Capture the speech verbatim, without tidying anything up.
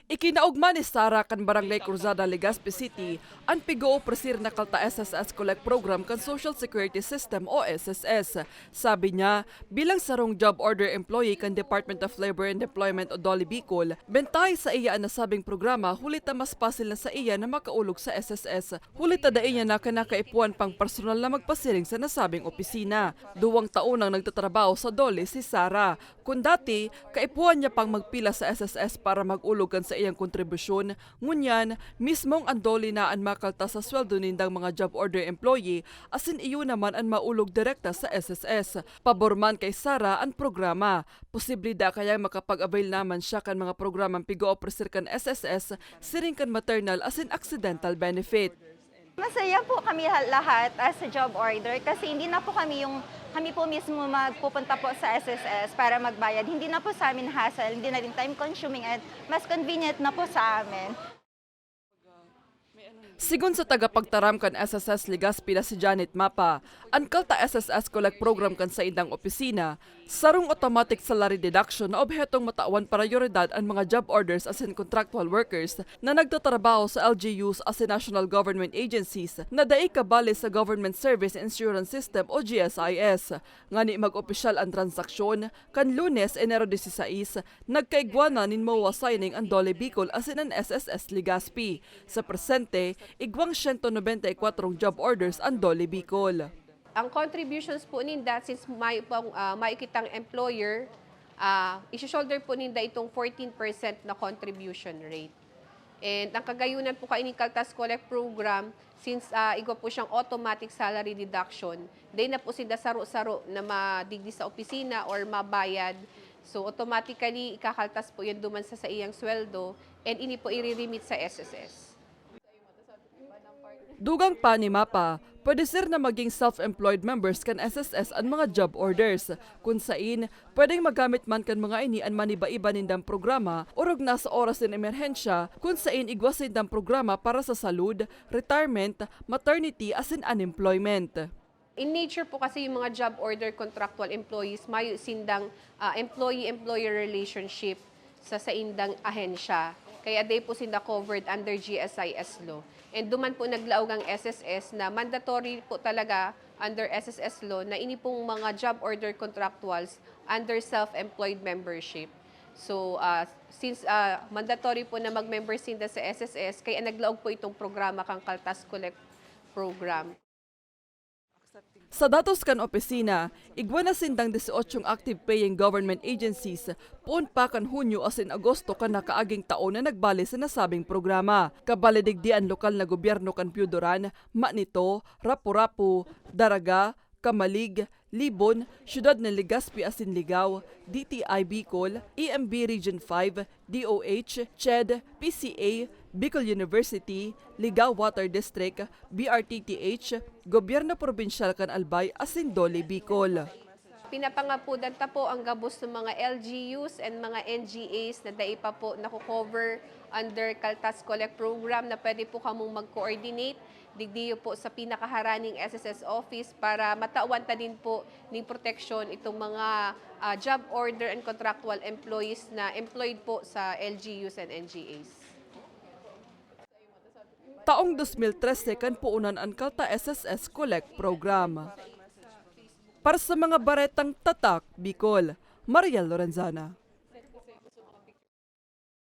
Ikinaogma ni Sara kan Barangay Cruzada, Legazpi City, an pig-oofreser na Kalta S S S Collect Program kan Social Security System o S S S. Sabi niya, bilang sarong job order employee kan Department of Labor and Employment o DOLE Bicol, bentahe sa iya an nasabing programa, huli ta mas pasil na sa iya na makaulog sa S S S. Huli ta dai niya na kinakaipuhan pang personal na magpasiring sa nasabing opisina. Duwang taon nang nagtatrabaho sa DOLE si Sara. Kun dati, kaipuhan niya pang magpila sa S S S para mag-ulog kan saiyang kontribusyon, ngunyan, mismong an DOLE na an makalta sa sweldo nindang mga job order employee, asin iyo naman an maulog direkta sa S S S. Pabor man kay Sara an programa. Posible da kayang makapag-avail naman siya kan mga programang pig-oofreser kan S S S, siring kan maternal asin accidental benefit. Masaya po kami ha-, lahat as a job order kasi hindi na po kami yung, kami po mismo magpupunta po sa S S S para magbayad. Hindi na po sa amin hassle, hindi na rin time consuming at mas convenient na po sa amin. Sigon sa tagapagtaram kan S S S Legazpi na si Janet Mapa, an Kalta S S S Collect Program kan saindang opisina, sarong automatic salary deduction na obhetong matawan prayoridad an mga job orders asin contractual workers na nagtatrabaho sa L G Us asin national government agencies na dai kabali sa Government Service Insurance System o G S I S. Ngani mag-opisyal an transaksyon, kan Lunes, Enero dieciséis, nagkaigwa na nin MOA signing an DOLE Bicol asin an S S S Legazpi. Sa presente, igwang siyento nobenta y kwatro job orders an DOLE Bicol. Ang contributions po ninda, since may pang, ah, may kitang employer, ah, isi-shoulder po ninda itong fourteen percent na contribution rate. And ang kagayunan po kaining Kaltas Collect Program, since, ah, igwa po siyang automatic salary deduction, dai na po sinda saro-saro na madigdi sa opisina or mabayad. So, automatically, ikakaltas po yan duman sa saiyang sweldo and ini po iriremit sa S S S. Dugang pa ni Mapa, pwede ser na maging self-employed members kan S S S an mga job orders, kun sain pwedeng magamit man kan mga ini an maniba-iba nindang programa, orog na sa oras nin emerhensya, kun sain igwa sindang programa para sa salud, retirement, maternity, asin unemployment. In nature po kasi yung mga job order contractual employees, mayo sindang, ah, employee-employer relationship sa saindang ahensya. Kaya dai po sinda covered under G S I S law. And duman po naglaog ang S S S na mandatory po talaga under S S S law na ini pong mga job order contractuals under self-employed membership. So, ah, since, ah, mandatory po na mag-member sinda sa S S S, kaya naglaog po itong programa kang Kaltas Collect Program. Sa datos kan opisina, igwa na sindang dieciocho active paying government agencies, poon pa kan Hunyo asin Agosto kan nakaaging taon na nagbali sa nasabing programa. Kabali digdi an lokal na gobyerno kan Piyudoran, Manito, Rapu-Rapu, Daraga, Camalig, Libon, Siyudad nin Legazpi asin Ligao, D T I Bicol, E M B Region five, D O H, CHED, P C A, Bicol University, Ligao Water District, B R T T H, Gobyerno Probinsyal kan Albay asin DOLE Bicol. Pinapangapodan ta po ang gabos ng mga L G Us and mga N G As na dai pa po nako-cover under Kaltas Collect Program na pwede po kamong mag-coordinate digdiyo po sa pinakaharaning S S S office para matawan ta din po ning proteksyon itong mga, ah, job order and contractual employees na employed po sa L G Us and N G As. Taong dos mil trese kan puunan an Kalta S S S Collect Program. Para sa mga baretang Tatak Bicol, Mariel Lorenzana.